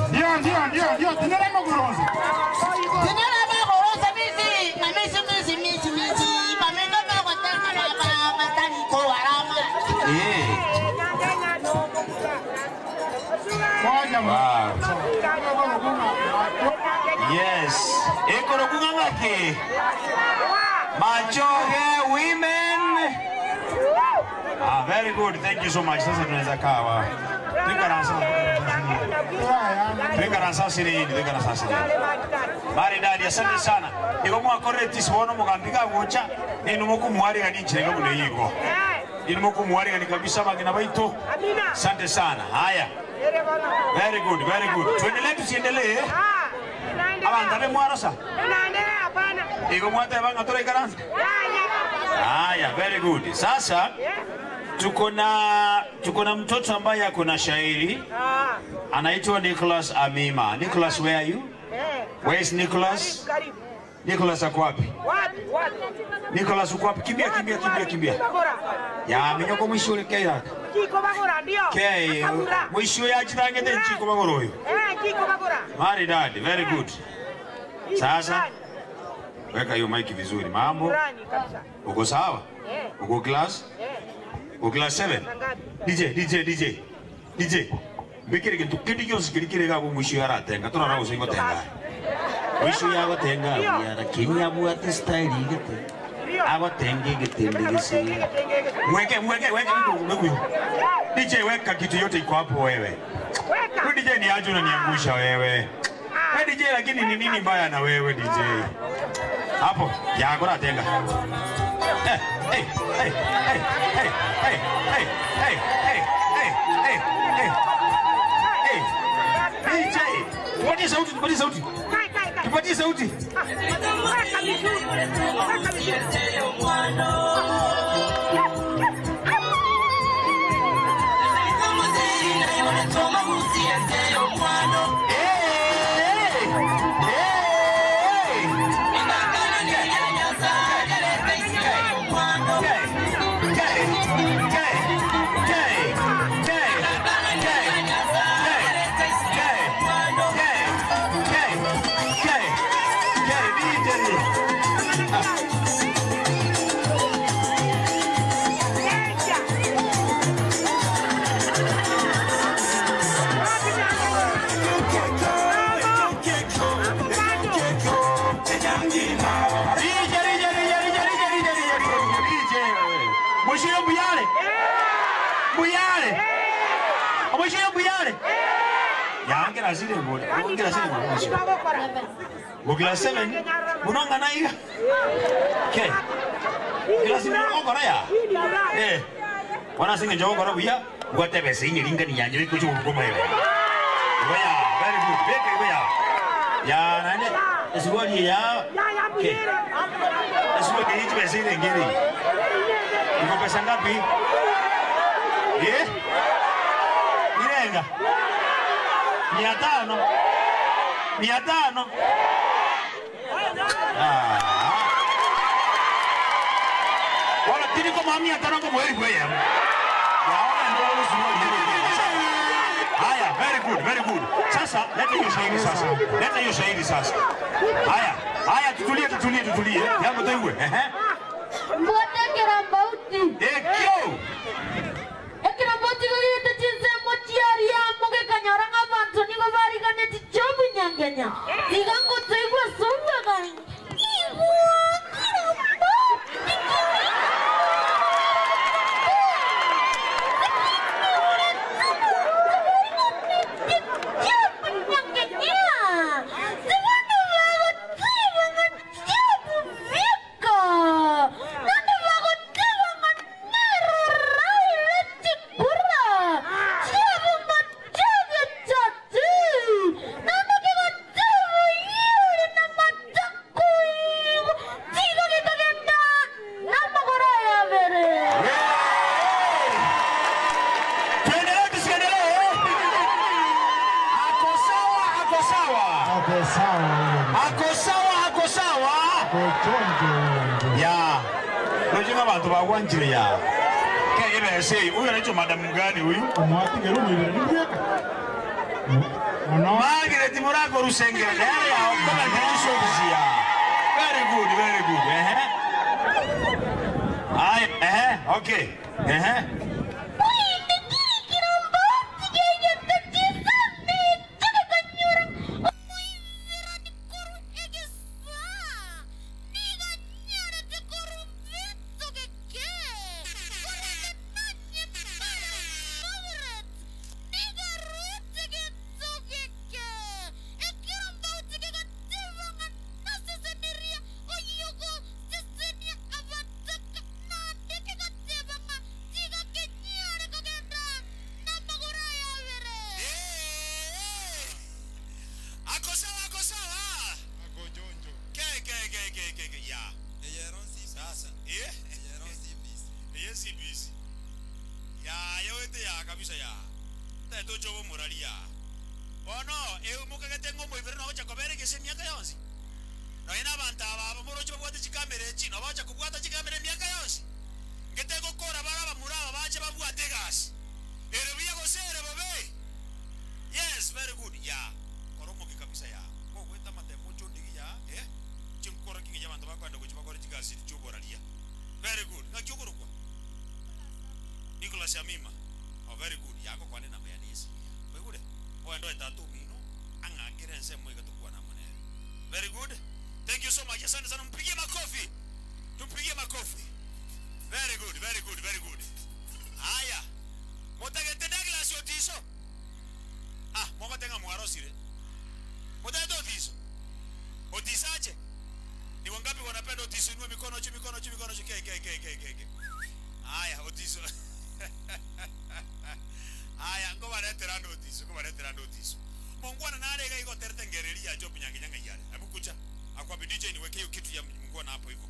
Ndio, ndio, ndio, ndio, tinera magoronze. Wow. Yes. Ekoro kung'ang'aki. Machoge women. Ah, very good. Thank you so much. Sasa tunaweza kaa wa. Twikaransa. Twikaransa siri, twikaransa siri. Maridadi, asante sana. Iko mwakorire tisibono mugambika gocha inu mukumuwarigani nchirega buno yigo. Inu mukumuwarigani kabisa bagina baitu. Asante sana. Haya. Very good, very good. Tuendelee tusiendelee? Abantu abe mwarosa. Iko mwate banga tora ikaransa. Haya, very good. Sasa tuko na tuko na mtoto ambaye ako na shairi anaitwa Nicholas Amima. Nicholas, where are you? Where is Nicholas? Nicholas ako wapi? Nicholas uko wapi? Kimbia, kimbia, kimbia, kimbia. Ya minyoko mwisho ule kaya. Kaya mwisho ya chitangete nchiko bagoro huyo. Maridadi, very good. Sasa weka hiyo mic vizuri. Mambo uko sawa? Uko class? Uko class 7? DJ, DJ, DJ. DJ. Bikiri kintu kindi kyonsi kiri kiri gabo mwisho yaratenga turara usingo tenga. Mwisho yagotenga ya lakini abwate style igete. Agotenge gitende gisi. Mweke mweke weke mtu DJ weka kitu yote iko hapo wewe. Wewe DJ ni aje unaniangusha wewe. Wewe DJ lakini ni nini mbaya na wewe DJ? Hapo yakora tenga. Eh, eh, eh, eh, eh, eh, eh, eh, eh, eh, eh, eh. Eh. DJ, tupatie sauti, tupatie sauti. Tupatie sauti. Mwishiyo mbuyale. Mbuyale. Mwishiyo mbuyale. Yangera zile mbona. Yangera zile mbona. Gukila 7. Munonga naiga. Ke. Gukila 7 okora ya. Eh. Wana singe njokora buya. Gwatebe sinye lingani yanje biko chukuma yo. Buya, very good. Beke buya. Ya nane. Esigoli ya. Ke. Esigoli hichi besile ngiri. Iko pesa ngapi? Eh? Irenga. 500. 500. Ah. Wala tini kama 500 kwa mwezi kwa ya. Haya, very good. good, very good. Sasa leta hiyo shairi sasa. Leta hiyo shairi sasa. Haya, haya tutulie tutulie tutulie. Jambo toigwe. Ehe. Mbotekera mbauti. Ekyo. Ekero mbotigorete chinsemo chiaria mugekanyora ng'abanto nigo bariganeti chiobunyangenya. Tiga ngotoigwa ase obwagani. Igwa Tuendelee tusiendelee? Ako sawa, ako sawa. Ako sawa huyo. Ako sawa, ako sawa. Ako chonjo huyo. Ya. Unajua abantu bagwanjire ya. Ke ile sei, huyu anaitwa madam gani huyu? Omwatigera omwibere nibweka. Ono Margaret Murako Rusengera. Ya ya, kama ndio ya. Very good, very good. Ehe. Haya, ehe, okay. Ehe. Ako sawa, ako sawa. ako chonjo. Ke ke ke ke ke ke ya. Sasa, eh? Eye CBC. Ya, yowete ya kabisa ya. Ta tocho bo murali ya. Bono, e mukagete ngomo ibere no gocha kobere gese miaka yonsi. No ina abantu aba morocho babwate chikamera echi, no bacha kubwata chikamera emiaka yonsi. Ngete gokora baraba muraba bache babwate gasi. Ere buya gosere bobe. Yes, very good. Ya. Koromoke kabisa ya. Kogweta matemo chondigi ya, eh? Chinkoro kingi jabantu bakwenda gochi bakore chigasi choboralia. Very good. Ngaki ogorokwa? Nicholas Amima. Oh, very good. Yako kwane namba ya nisi. Oigure. Oendo etatu mino. Ang'akire nse mwega tukua na munere. Very good. Thank you so much. Asante sana. Mpigie makofi. Tumpigie makofi. Very good, very good, very good. Haya. Mutagete Douglas Otiso. Ah, mogotenga mwarosire. Mutagete Otiso. Otisache. Ni wangapi wanapenda Otiso? Inua mikono juu, mikono juu, mikono juu. Ke ke ke ke ke ke. Haya, Otiso. Haya, ngobaretera ndo Otiso, ngobaretera ndo Otiso. Mungwana narega iko terete ngereria job nyangi nyanga yale. Hebu kucha. Akwapi DJ niweke hiyo kitu ya mungwana hapo hivyo.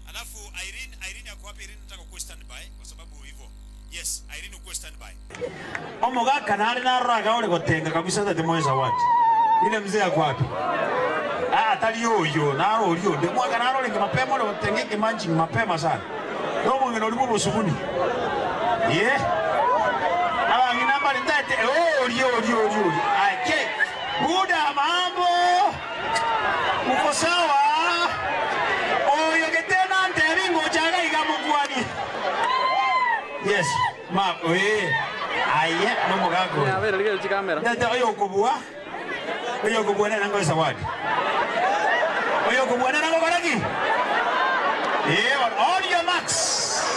Alafu Irene, Irene ako wapi? Irene nataka kuwa stand by kwa sababu hivyo. Yes, Irene uko stand by. Omogaka nare naroraga ore gotenga kabisa tate moyo zawadi. Ile mzee ako wapi? Ah, tali yoyo, naro olio. Nde mwaka naro lingi mapema ore gotenge kimanji mapema sana. No mwingine oli bubusubuni. Yeah. Abangina bali tate oh olio olio olio. Ake. Buda mambo. Uko sawa? Oyo getena nteringo chaga iga mukwani. Yes. Ma we. Aye no mugako. A ver, el chikamera. Tete oyo okobua. Oyo okobua nena ngo zawadi. Oyo okobua nena ngo koraki. Yeah, on your marks.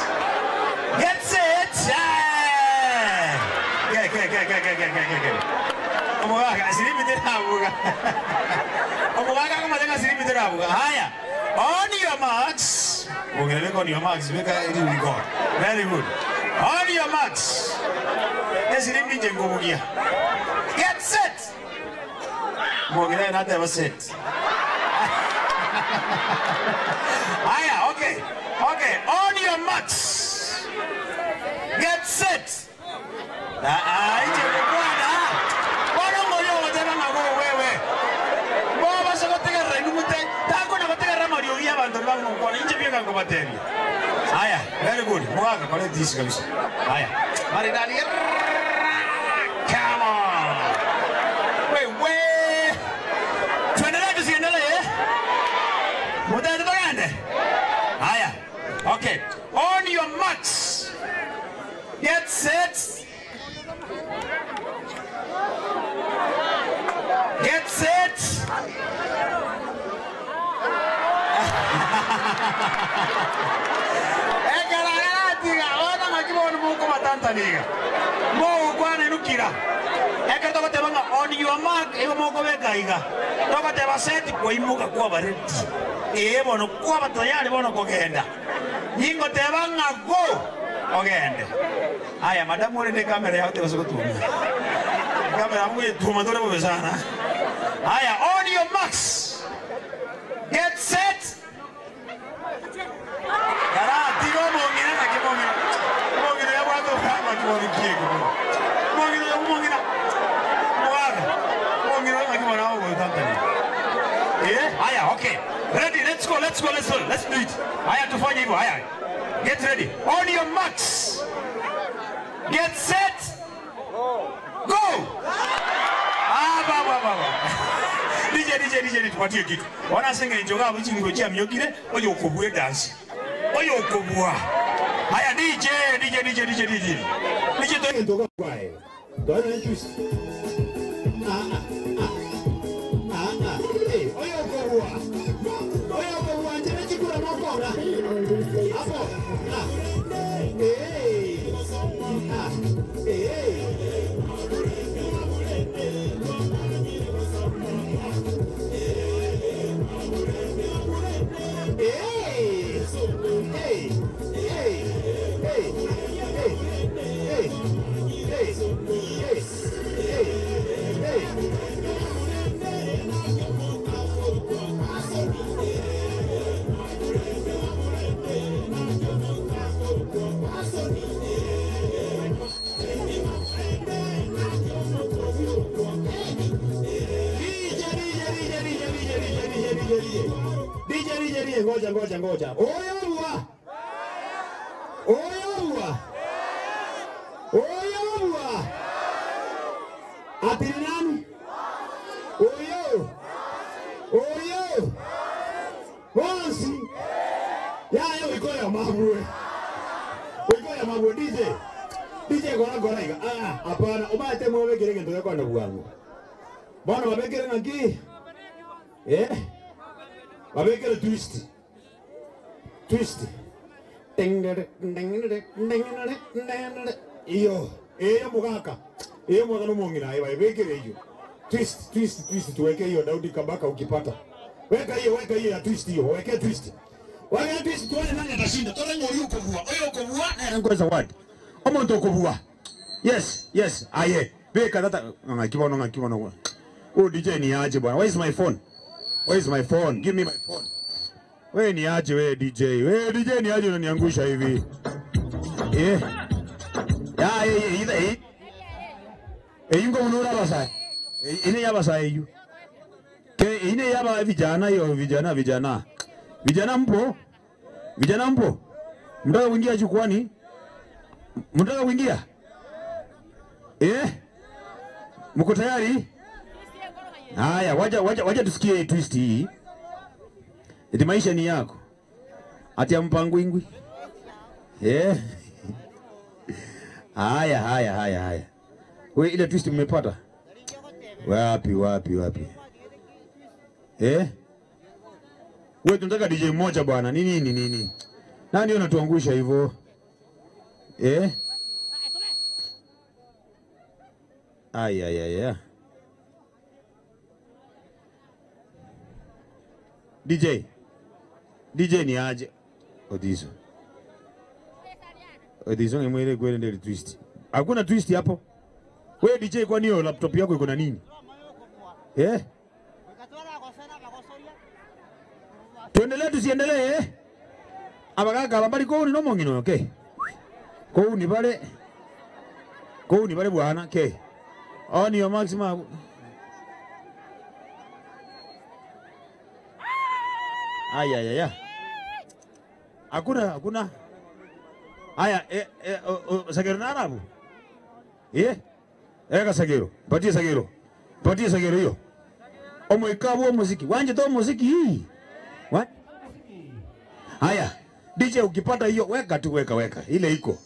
Get set. Yeah. Ke ke ke ke ke ke ke ke. Omugaka asiripi tena abuga. Omugaka kama tena asiripi tena abuga. Haya. On your marks. Ungeleweka on your marks, weka ili we. Very good. On your marks. Esirimbi nje ngobugia. Get set. Mwongere na teba set. Haya, okay. Okay, on your marks. Get set. Ah, ah, ije bwana. Bwana ngoyo watema mago wewe. Baba soko tegera inumute. Tako na gotegera mariogi abantu bangu kwa inje biga ngobateria. Haya, very good. Mwaka kole this kabisa. Haya. Maridadi. Come on. Get set. Get set. Ekero aratiga bono ng'aki bono mokobatantana iga mogokwana inwe kira ekero togoteba ng'a on your mark igo mokobeka iga togoteba set kwaimoka kwaba ready ee bono kwaba tayari bono kogenda ningoteba ng'a go ogende aya madam ore ne camera yao tebasa gotwoma ecamera yao ngoyetwoma tore bobe sana aya on your marks Get set. Karatiga omong'ina naki omong'ina omong'ina oyo abwate obwanwa naki bono ki eke bono omong'ina oyo omong'ina omogaka omong'ina oyo naki bono agogoetantania eh haya okay ready let's go let's go let's go let's do it haya tufanye hivyo haya get ready on your marks get set Go! Ah, baba baba. DJ DJ DJ tupatie kitu. Wana ase eng'encho iga abwo chinguru chiamiokire oyo okobua edansi. Oyo okobua. Haya DJ DJ DJ DJ DJ. DJ to Egento gakwae. Tonya ne twist. Ah ah ah. Ah ah. Eh, oyo okobua. Oyo okobua nche ne chikura mokora. Hapo. Ah. Eh. Ah. Eh. Eh. Eh. Eh. Eh. Eh. Eh. Eh. Eh. Eh. Eh. DJ, DJ, DJ, ngoja ngoja ngoja. Oyo bwa. Oyo bwa. Oyo bwa. Ati ni nani? Oyo. Oyo. Bonsi. Ya ya wikoya mabwe. Wikoya mabwe DJ. DJ gora gora iga. Ah, hapana. Omate mwabe kile kintu yakona bwangu. Bwana babekere ng'aki? Eh? Babekere twist. Twist. Iyo, iyo mugaka. Iyo mugaka no mongina ayo babekere iyo. Twist, twist, twist tuweke hiyo Daudi Kabaka ukipata. Weka hiyo, weka hiyo ya twist hiyo. Weke twist. Weka twist tuone nani atashinda. Tore ngori ukobua. Oyo ukobua na ngo zawadi. Omonto ukobua. Yes, yes. Aye. Beka tata ngakibono ngakibono. Oh DJ ni aje bwana. Where is my phone? Where is my phone? Give me my phone. We ni aje we DJ. We DJ ni aje unaniangusha hivi. Eh. Ya eh eh eh. Eh ingo unora basa. Ine ya basa hiyo. Ke ine ya ba vijana hiyo vijana vijana. Vijana mpo? Vijana mpo? Mtaka kuingia jukwani? Mtaka kuingia? Eh? Mko tayari? Haya, waja waja waja tusikie hii twist hii. Eti maisha ni yako. Ati ya mpango ingwi. Eh. Haya haya haya haya. We ile twist mmepata? Wapi wapi wapi? Eh? Wewe tunataka DJ mmoja bwana. Nini nini nini? Nani unatuangusha hivyo? Eh? Ay ay ay ay. DJ. DJ ni aje? Odizo. Odizo ni mwele kwele ndio twist. Hakuna twist hapo. Wewe DJ kwani hiyo laptop yako iko na nini? Eh? Tuendelee tusiendelee eh? Abagaka bambali ko ni nomongino okay. Ko ni bale. Ko ni bale bwana ke. On your maximum. Aya ya ya. Hakuna hakuna. Aya eh, eh, o, o, Sagero na Arabu. Eh? Eka Sagero. Patie Sagero. Patie Sagero hiyo. Omoikabu muziki. Wanje to muziki hii. Wa? Haya. DJ ukipata hiyo weka tu weka weka. Ile iko.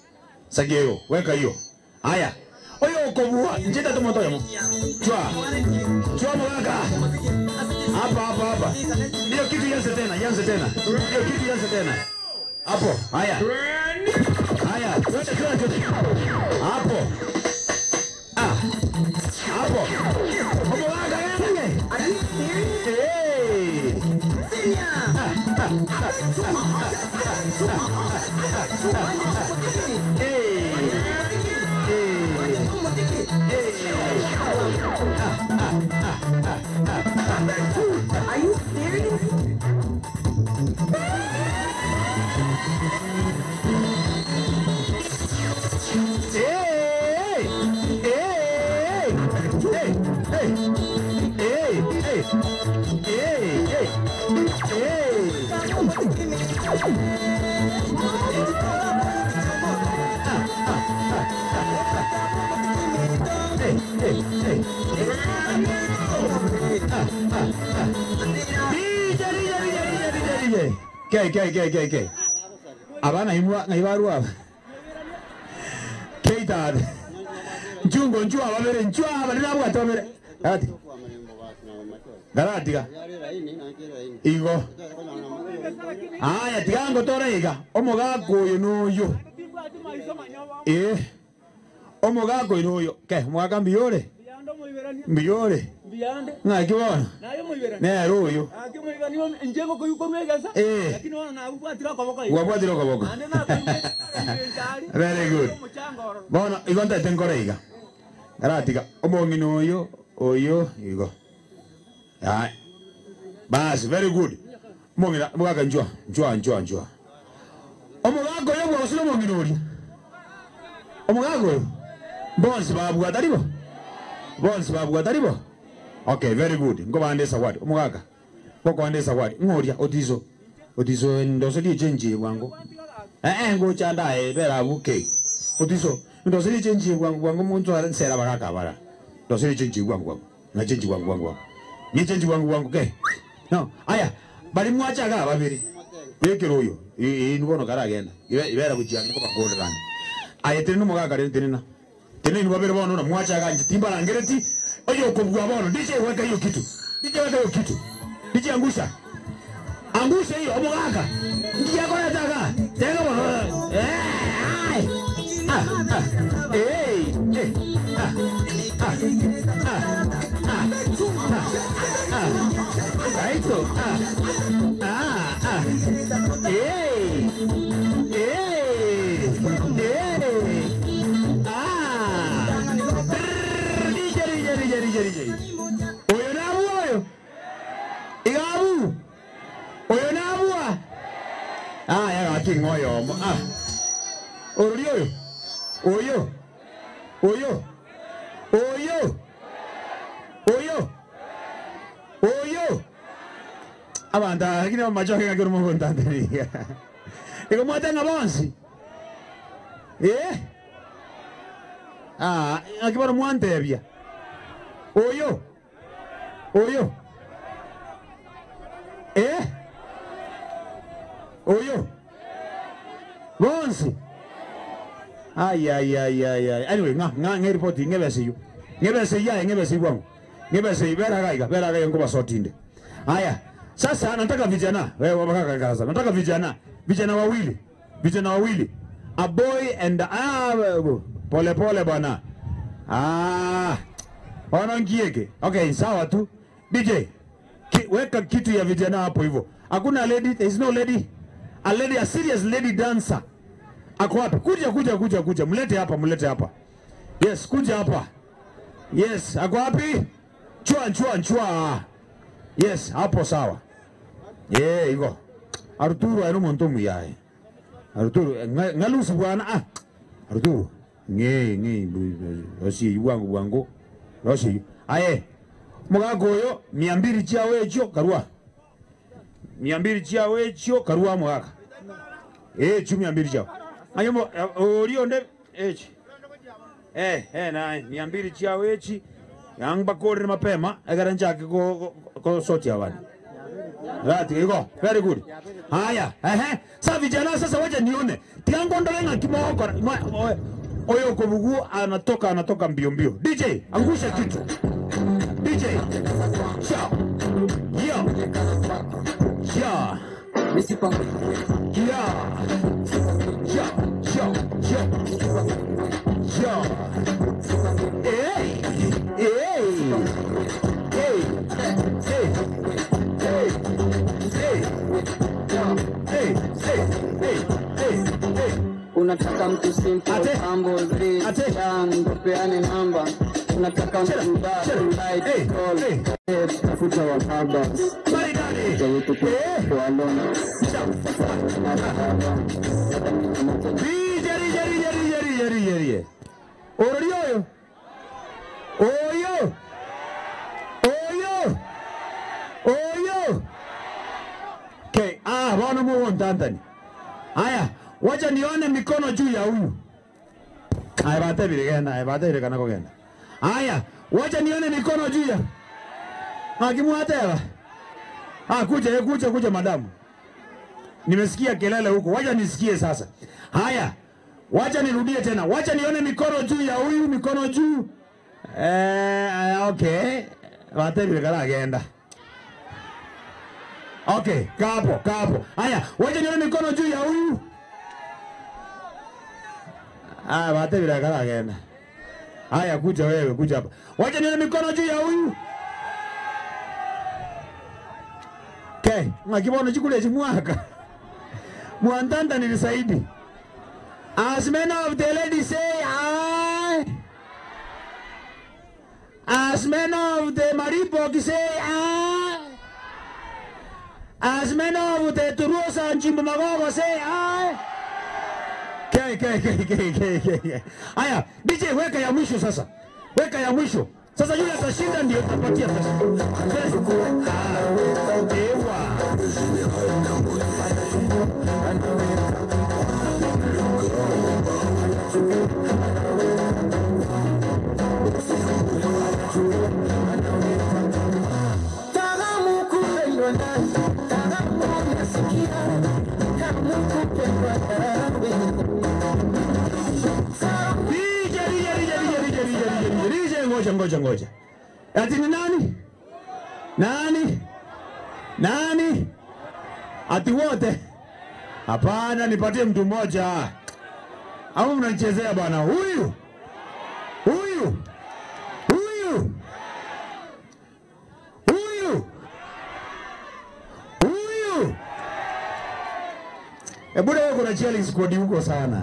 Sageo, weka hiyo. Aya, oyo okobua, inche tata omonto oyomo. Chwa, chwa mogaka. Hapa hapa hapa. Hiyo kitu ianze tena, ianze tena. Hiyo kitu ianze tena. Hapo, haya. Haya, twende twende twende. Hapo. Ah. Hapo. Omogaka gende. Hey. Are you serious? Hey! Hey! Hey! Hey! Hey! Hey! Hey! Hey! Hey! Hey! Hey! Hey! DJ, DJ, DJ, DJ, DJ. Ke, ke, ke, ke, ke. Abana imwa ngaibarua. Keitad. Njungo njua babere njua babere nabwate babere. Ati. Garatiga. Igo. Aya tigango tore iga. Omogaka oyo noyo. Eh. Omogaka oyo noyo. Ke omogaka mbiyore. Mbiyore. Ng'aki bono. Nere oyo. Eh. Gwabwatire okoboko. Very good. Bono igo ntete nkore iga. Garatiga omong'ina oyo oyo igo. Aya. Basi very good. Omong'ina omogaka njua njua njua njua. Omogaka oyo bwosire omong'ina oria. Omogaka oyo. Bonsi babwata ribo. Bonsi babwata ribo. Okay, very good. Nkobande sawadi. Omogaka. Ngokwande sawadi. Ng'oria otiso. Otiso ndoserie change bwango. Eh eh ngocha ndae bera buke. Otiso ndoserie change bwango bwango muntu ara nsera bagaka bara. Ndoserie change bwango bwango. Na change bwango bwango. Ni change bwango bwango ke. No, aya bari mwachaga babiri. Bekero oyo. Eh nibono karagenda. Ibera buchianga ko bakorerana. Aye tene nomogaka rende tenena. Tene ni babere bono na mwachaga nje timbarangereti. Oyo okobua bono DJ weka hiyo kitu. DJ weka hiyo kitu. DJ angusha. Angusha hiyo omogaka. Ndiye akoretaka. Tega bono. Eh. Ai. Ah. Ah. Eh. Eh. Ah. Ah. Ah. Ah. Ah. Ah. Raito. Ah. Ah. Ah. Eh. Eh. Eh. Ah. Brrr, DJ DJ DJ DJ DJ. Oyo nabu oyo. Igabu. Oyo nabua. Ah, ya gaki ngoyo. Ah. Orori oyo. Oyo. Oyo. Oyo. Oyo. Oyo. Abanda, lakini amachoke ngakiro mugontanteria. Iko mwatenga bonsi. Eh? Ah, akibaro mwantebia. Oyo. Oyo. Eh? Oyo. Bonsi. Ay ay ay ay ay. Anyway, nga nga nge report ngebese yu. Ngebese ya ngebese bwangu. Ngebese ibera gaiga, bera gaiga ngoba sotinde. Haya. Sasa nataka vijana, wewe wabaka kaka Nataka vijana, vijana wawili. Vijana wawili. A boy and a, ah pole pole bwana. Ah. Ona ngiege. Okay, sawa tu. DJ, ki, weka kitu ya vijana hapo hivyo. Hakuna lady, there is no lady. A lady, a serious lady dancer. Ako wapi? Kuja kuja kuja kuja. Mlete hapa, mlete hapa. Yes, kuja hapa. Yes, ako wapi? Chua chua chua. Yes, hapo sawa. Yeah, iko. Arturo ari omonto omuyaye. Arturo ng'alusi bwana ah. Arturo ng'e ng'e rosie bwangu bwangu. Rosie. Aye. Mugaka oyo 200 chiawe echio karua. 200 chiawe echio karua mugaka. Eh, chu 200 chiawe. Ayo mo orio nde echi. Eh, eh naye 200 chiawe echi. Yang bakorere mapema egere nchake ko ko soti abana. Ratiga igo. Very good. Haya, ehe. Sa vijana sasa wacha nione. Tiga ngondore ng'aki mogokora. Mwa- oe- Oyo okobugu anatoka anatoka mbio mbio. DJ, angusha kitu. DJ. Cha. Yo. Ya. Ya. Ya. Ya. Ya. Ya. Hey. Hey. Hey. Hey. Hey. Hey. Hey. Hey. Hey. Hey. Hey. Unataka mtu simple, Ate. humble, rich, Ate. young, tupeane namba. Unataka Chela, mtu dark, chela. light, Hey, tall, hey. eh, tafuta wa baba. Maridadi. Yetu Eh. kwa alone. Rije, rije, rije, rije, rije, rije, rije. Orori oyo. Oyo. Oyo. Oyo. Okay, ah, bwana Mungu ntantani. Haya, wacha nione mikono juu ya huyu. Haya, bate vile genda, haya bate vile kana kogenda. Haya, wacha nione mikono juu ya. Akimwatela. Ah, kuja, eh, kuja, kuja madamu. Nimesikia kelele huko, wacha nisikie sasa. Haya, wacha nirudie tena, wacha nione mikono juu ya huyu, mikono juu. Eh, okay. Watebile kala agenda. Okay, kapo, kapo. Haya, wacha nione mikono juu ya huyu. Ah, watebile kala agenda. Haya, kuja wewe, kuja hapa. Wacha nione mikono juu ya huyu. Okay, mwakibona chikule chimwaka. Mwantanda nilisaidi. As many of the ladies say aye. As many of the Maribok say aye. As many of the Turusa and Chimbumagogo say aye. K, K, K, K, K, K, K. Aya, DJ weka ya mwisho sasa. Weka ya mwisho. Sasa yule atashinda ndio utapatia pesa. Ah, ewa. Tamu kupendwa nawe, tamu nasikia, tamu kupendwa nawe. DJ, DJ, DJ, DJ, DJ, DJ, DJ, DJ, ngoja, ngoja, ngoja. Ati ni nani? Nani? Nani? Ati wote? Hapana, nipatie mtu mmoja. Au mnanichezea bwana? Huyu huyu huyu huyu huyu. Hebu wewe kuna cheering squad huko sana.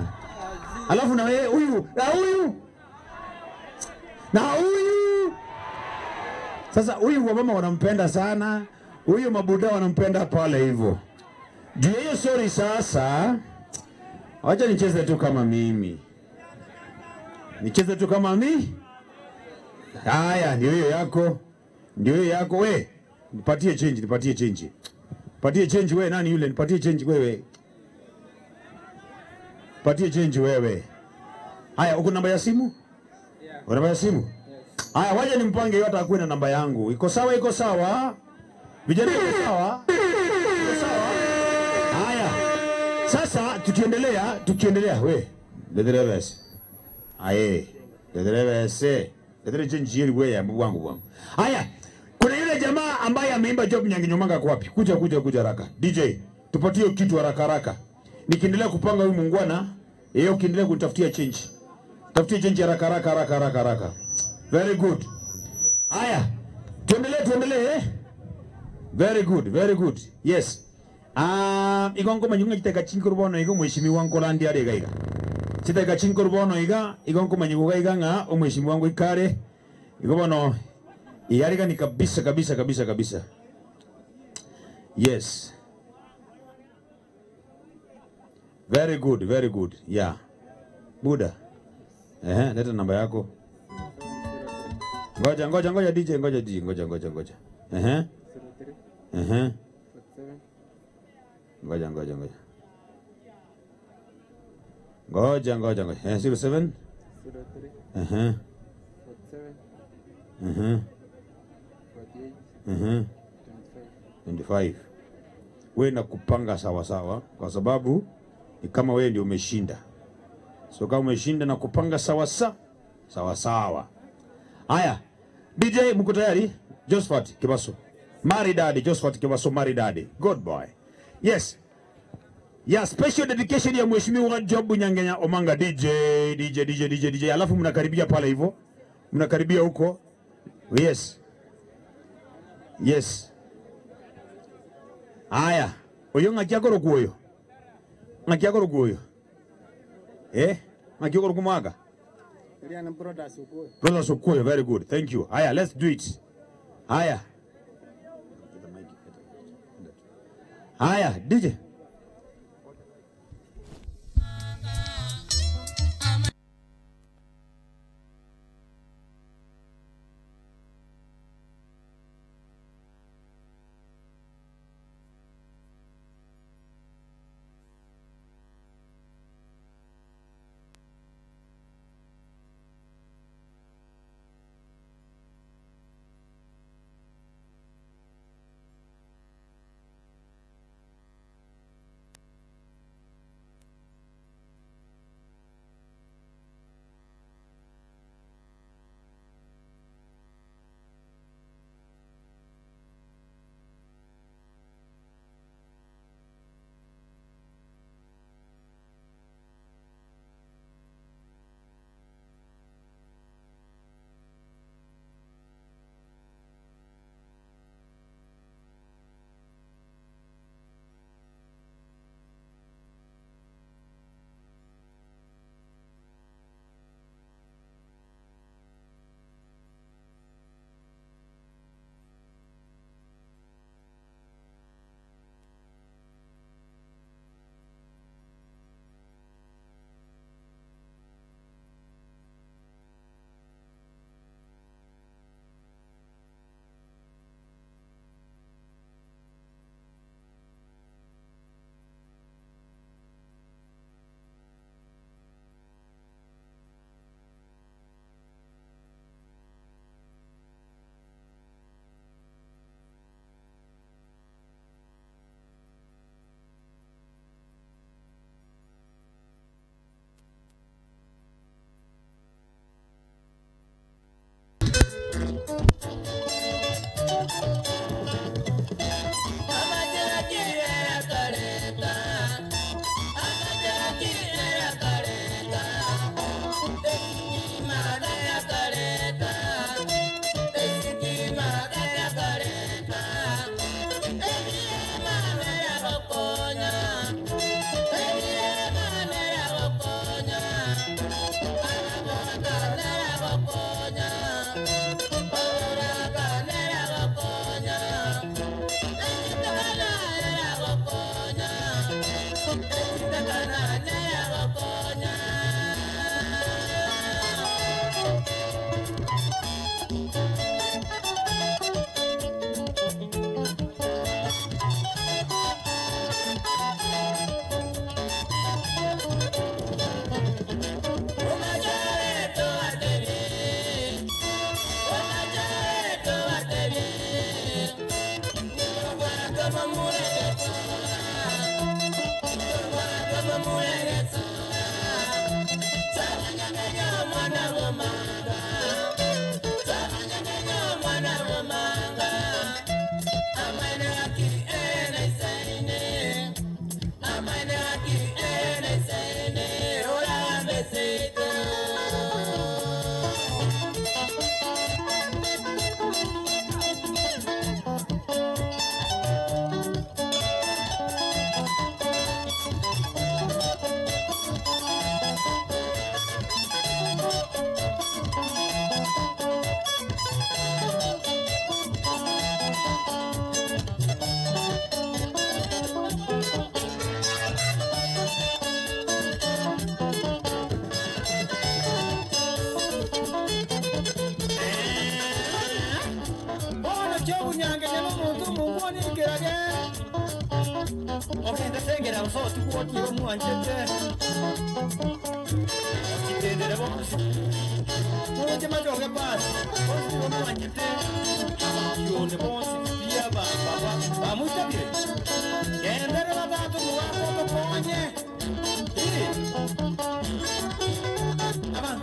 Alafu na wewe huyu na huyu na huyu. Sasa huyu kwa mama wanampenda sana, huyu mabuda wanampenda pale hivyo. Juu ya hiyo story sasa, wacha nicheze tu kama mimi, nicheze tu kama mi. Haya, ndio hiyo yako, ndio hiyo yako. We nipatie change, nipatie change, patie change we. Nani yule? Nipatie change wewe, patie change wewe. Haya, uko namba ya simu? Una namba ya simu? Haya, wacha nimpange yote akuwe na namba yangu. Iko sawa? Iko sawa? Vijana, iko sawa? Iko sawa? Haya, sasa tukiendelea, tukiendelea, we ndeterevese aye ndeterevese ndetere chenji we ya wangu wangu. Haya, kuna yule jamaa ambaye ameimba Job Nyanginyomanga kwa wapi? Kuja kuja kuja haraka. DJ, tupatie kitu haraka haraka. Nikiendelea kupanga huyu muungwana, yeye ukiendelea kunitafutia change. Tafutie change haraka haraka haraka haraka haraka. Very good. Haya, tuendelee tuendelee. eh? Very good, very good. Yes. Ah, igo nkomanya chiteka chinkuru bono igo mheshimiwa nkolandi are iga iga. Chiteka chinkuru bono iga igo nkomanya iga iga ng'a omheshimiwa wangu ikare. Igo bono iyarika ni kabisa kabisa kabisa kabisa. Yes. Very good, very good. Yeah. Buda. Ehe, leta namba yako. Ngoja ngoja ngoja DJ, ngoja DJ, ngoja ngoja ngoja. Ehe. Ehe. Ngoja ngoja ngoja. Ngoja ngoja ngoja. Eh, 07 Ehe. Ehe. Ehe. 25. We nakupanga sawa sawa, kwa sababu ni kama wewe ndio umeshinda. So kama umeshinda na kupanga sawa sawa sawa sawa. Haya, DJ mko tayari? Josephat Kibaso. Maridadi, Josephat Kibaso maridadi. Good boy. Yes. Ya special dedication ya Mheshimiwa Job Nyangenya Omanga DJ DJ DJ DJ DJ. Alafu mnakaribia pale hivyo. Mnakaribia huko. Yes. Yes. Haya, oyo ng'aki akorokwa oyo? Ng'aki akorokwa oyo? Eh? Ng'aki akorokwa mwaka? Brothers Okuoyo. Brothers Okuoyo, very good. Thank you. Haya, let's do it. Haya. Haya, DJ.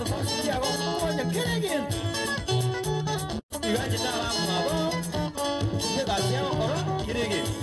Agokonya kera egento. Iga anchete abamwabo, egasi agokora kera egento.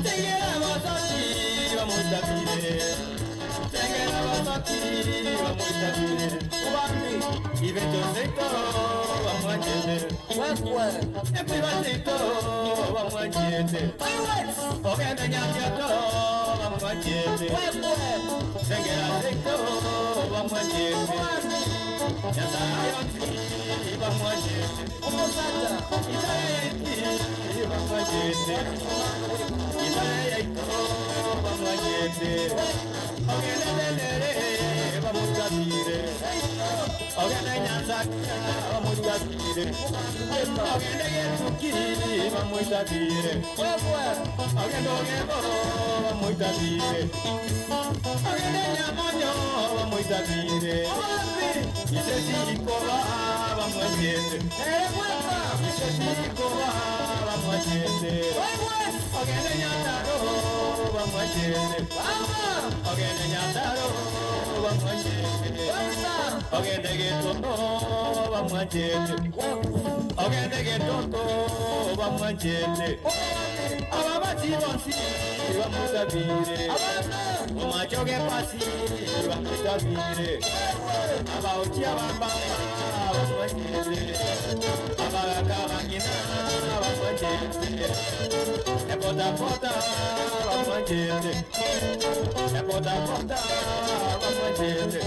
Tengera abasoti bamoitabire, tengera abasoti bamoitabire, Obambi ibeto seito bamwanchete, ekwiba seito bamwanchete, ogende nyamioto bamwanchete, tengera seito bamwanchete, Nyasaye onsi bamwanchete, Itare bamwanchete, Itare yaito bamwanchete, ogende tendere bamutabire, ogende nyanzaka bamutabire, ogende getuki bamutabire, ogende ogebo bamutabire, ogende nyamonyo bamutabire, isesikoba bamwanchete, isesikoba bamwanchete, ogende nyataro bamwanchete, ogende nyataro bamwanchete, ogende getoto bamwanchete, ogende getoto bamwanchete, ababatsi bonsi bamutabire, omachoge pasi bamutabire, abaochi abambamba bamwanchete, abagaka bang'ina bamwanchete, ebodapota bamwanchete, ebodapota bamwanchete,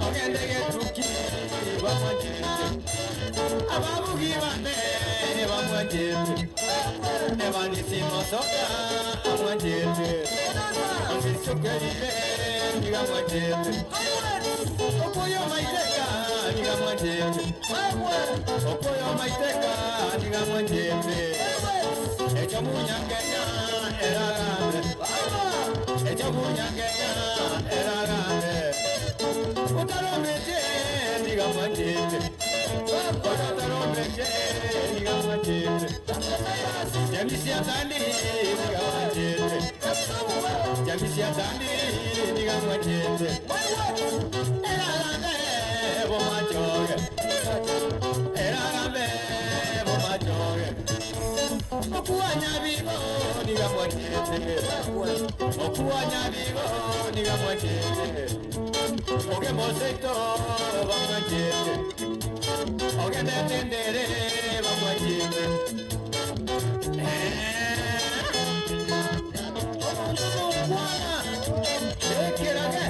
ogende getuki bamwanchete, ababugi bane bamwanchete, ebanisimosoka bamwanchete, osisukerire nigamwanchete, okuyo maiteka nigamwanchete, okuyo maiteka nigamwanchete, ekyo munyangenya eragambe, ekyo munyangenya eragambe, otarombeche nigamwanchete, otarombeche nigamwanchete, jamisiatani nigamwanchete, jamisiatani nigamwanchete, eragambe bomachoge, eragambe bomachoge, okuwanyabibo nigamwanchete, okuwanyabibo nigamwanchete, ogemoseito bamwanchete, ogendetendere bamwanchete. Omonto mokwana ekerage.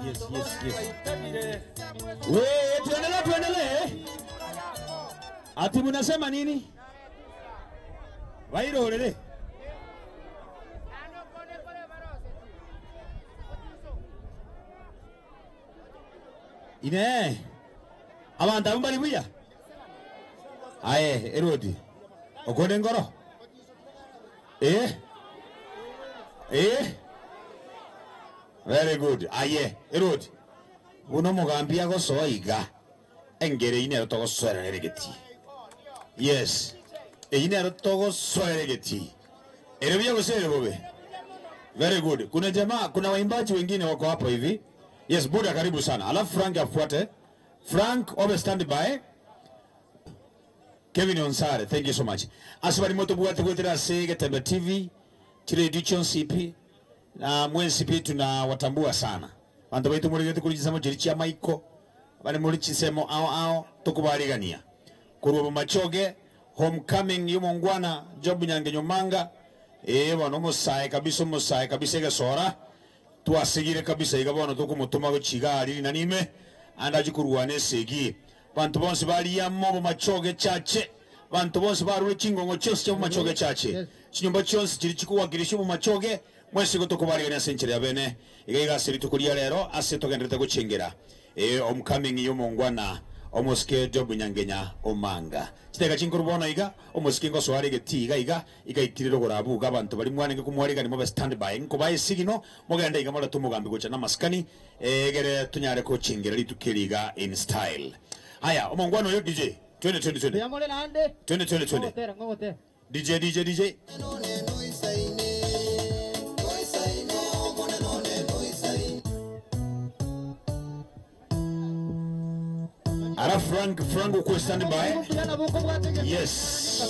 Yes, yes, yes. We, tuendelee, tuendelee. Ati munasema nini? Wairorere. Ine. Abantu abo bari buya. Aye, Erodi. Okone ngoro. Eh? Eh? Very good. Aye, Erodi. Buno mugambi agosoa iga. Engere ine togosoera neregeti. Yes. Eyi nero togosoera egetii. Ere buya gose ere bobe? Very good. Kuna jamaa, kuna waimbaji wengine wako hapo hivi. Yes, Buda karibu sana. Alafu Frank afuate. Frank obe stand by. Kevin Onsare, thank you so much. Ase bari motobwate gwetera ase Getembe TV, chiredio chionsi pi na mwensi pi tunawatambua sana. Banto baitu murigete kuri chisemo chiri chia maiko, bari muri chisemo ao ao tokubarigania. Korwa Bomachoge, homecoming y'omongwana Job Nyange Nyomanga, bono omosae kabisa omosae kabisa egesora twasigire kabisa iga bono tokomotoma gochiga ariri na nime ande achi korwana esegi. Banto bonsi bariamo Bomachoge chache, banto bonsi barure chingongo chionsi chia Bomachoge chache, chinyomba chionsi chiri chikowakirisha Bomachoge mwesi gotokobarigania ase enchera ya bene iga iga ase rituko ria rero ase togenderete gochengera homecoming y'omongwana omosike Job Nyangenya Omanga. Chiteka chinkuru bono iga omosike ngosoare egeti iga iga igaitirire ogorabuga abanto bari mwanenge komwarigani mobe stand by nkobae esigino mogende iga morete omogambi gocha na amasikani egere tonyare gochengera rituko eri iga in style. Haya omongwana oyo DJ twende twende twende. Yamore nande. Twende twende twende. Ngogotera ngogotera. DJ DJ DJ. Ara Frank, Frank uko stand by. Yes.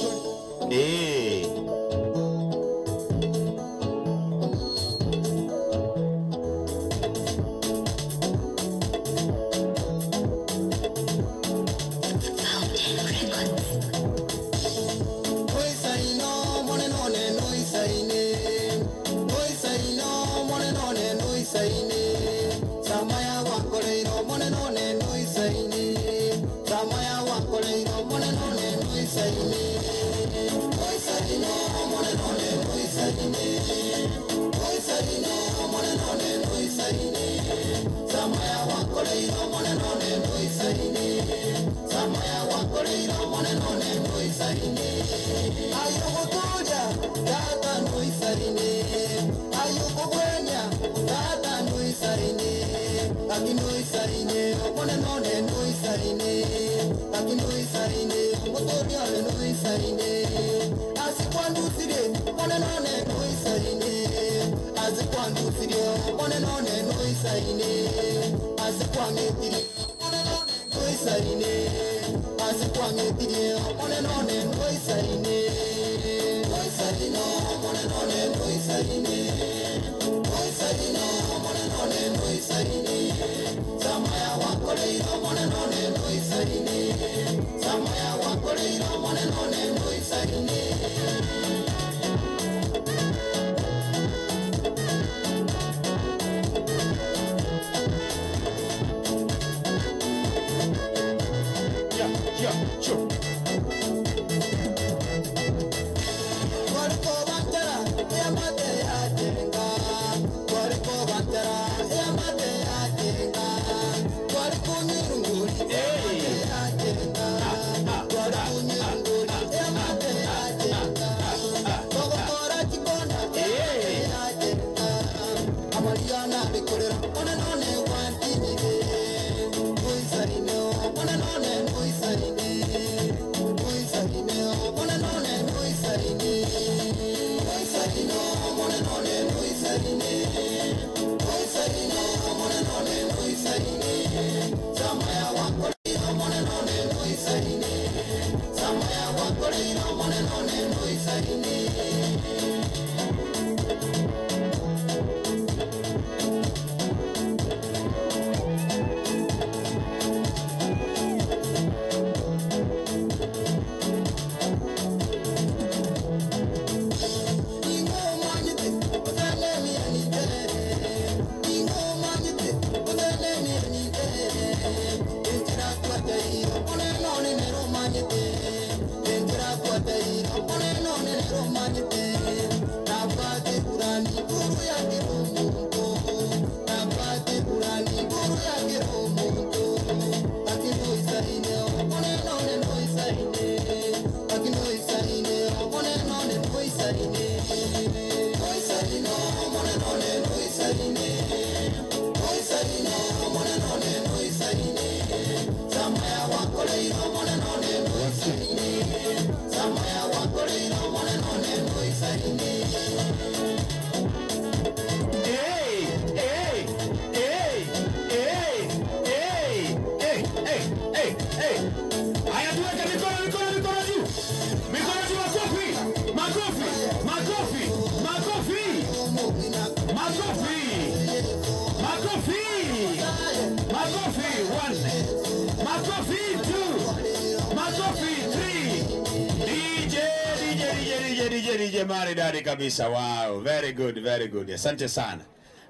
DJ DJ maridadi kabisa. Wow, very good, very good. Asante sana.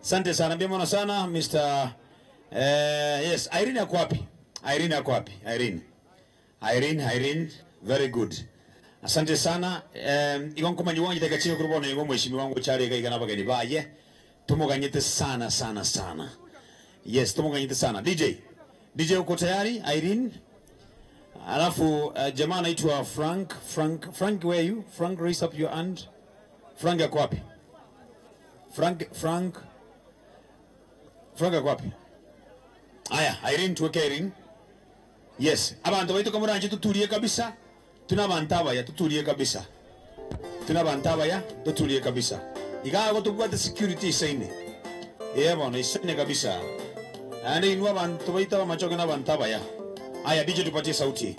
Asante sana. Mbia mono sana Mr. Eh, yes, Irene ako wapi? Irene ako wapi? Irene. Irene, Irene, very good. Asante sana. Um, igo nkomanyi wanyu dakika chiko kurubona igo mheshimiwa wangu chari iga na bageni baye. Tumuganyete sana sana sana. Yes, tumuganyete sana. DJ. DJ uko tayari? Irene? Alafu jamaa anaitwa Frank, Frank, Frank where are you? Frank raise up your hand. Frank ako wapi? Frank, Frank. Frank ako wapi? Aya, Irene tuweke Irene. Yes, abantu baitu kamuranje tutulie kabisa. Tuna abantu abaya tutulie kabisa. Tuna abantu abaya tutulie kabisa. Igago tubwate security isaine. Eh bono isaine kabisa. Ande inwa abantu baita bamachoke na abantu abaya. Aya DJ tupatie sauti.